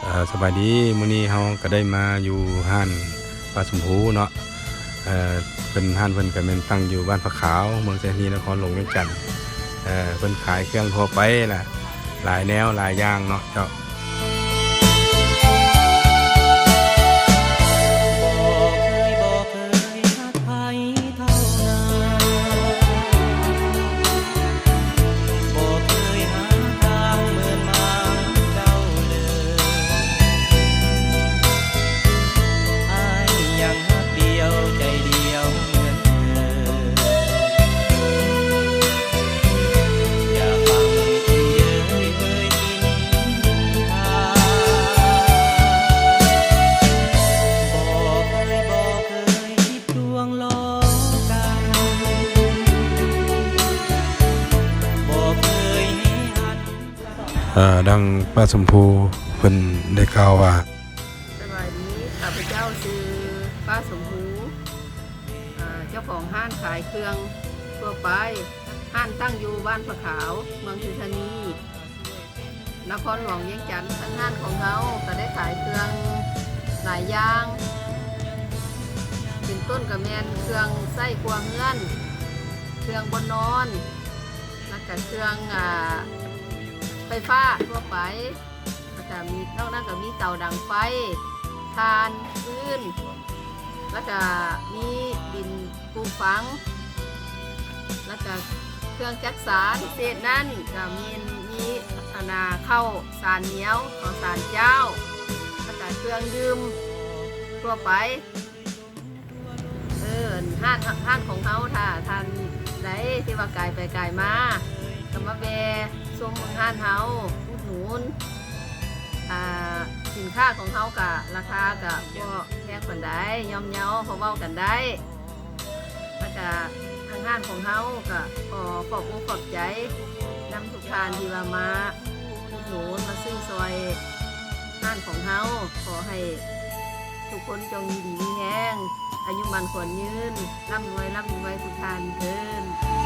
ເອີ ສະບາຍດີ ມື້ນີ້ເຮົາກໍໄດ້ມາຢູ່ຮ້ານປ້າສົມພູເນາະ. ເອີ ເພິ່ນ ຮ້ານເພິ່ນກໍແມ່ນຕັ້ງຢູ່ບ້ານຜາຂາວ ເມືອງໄຊທານີ ນະຄອນຫຼວງວຽງຈັນ. ເອີ ເພິ່ນຂາຍເຄື່ອງທົ່ວໄປລະ ຫຼາຍແນວຫຼາຍຢ່າງເນາະເຈົ້າ. ເອີ ດັ່ງປ້າສົມພູເພິ່ນໄດ້ກ່າວວ່າ ສະບາຍດີ ຂ້າພະເຈົ້າຊື່ປ້າສົມພູ ເຈົ້າຂອງຮ້ານຂາຍເຄື່ອງທົ່ວໄປ. ຮ້ານຕັ້ງຢູ່ບ້ານຜາຂາວ ເມືອງໄຊທານີ ນະຄອນຫຼວງວຽງຈັນ. ທາງຮ້ານຂອງເຮົາກໍໄດ້ຂາຍເຄື່ອງຫຼາຍຢ່າງ ເປັນຕົ້ນກໍແມ່ນເຄື່ອງໃຊ້ຄົວເຮືອນ, ເຄື່ອງບ່ອນນອນ ແລ້ວກໍເຄື່ອງ ອາ ໄຟຟ້າທົ່ວໄປ. ແລ້ວກະມີ ນອກນັ້ນກະມີເຕົາດັງໄຟ, ຖ່ານ, ຟືນ ແລ້ວກະມີດິນປູກຝັງ ແລ້ວກະເຄື່ອງຈັກສານ. ພິເສດນັ້ນກະມີ ມີອັນນ່າ ເຂົ້າສານໜຽວ, ເຂົ້າສານຈ້າວ ແລ້ວກະເຄື່ອງດື່ມທົ່ວໄປ. ເອີ ຮ້ານ ຮ້ານຂອງເຮົາ ຖ້າທ່ານໃດທີ່ວ່າກາຍໄປກາຍມາ ກໍມາແວ່ຊົມເບິ່ງຮ້ານເຮົາ ອຸດໜູນ ອ່າ ສິນຄ້າຂອງເຮົາກະລາຄາກະບໍ່ແພງປານໃດ ຍ່ອມເຍົາ ພໍເວົ້າກັນໄດ້. ແລ້ວກະທາງຮ້ານຂອງເຮົາກະຂໍຂອບອົກຂອບໃຈນຳທຸກທ່ານທີ່ວ່າມາອຸດໜູນ ມາຊື້ຊ່ອຍຮ້ານຂອງເຮົາ. ຂໍໃຫ້ທຸກຄົນຈົ່ງຢູ່ດີມີແຮງ ອາຍຸໝັ້ນຂວັນຍືນ ລ່ຳລວຍ ລ່ຳລວຍທຸກທ່ານເທີ້ນ.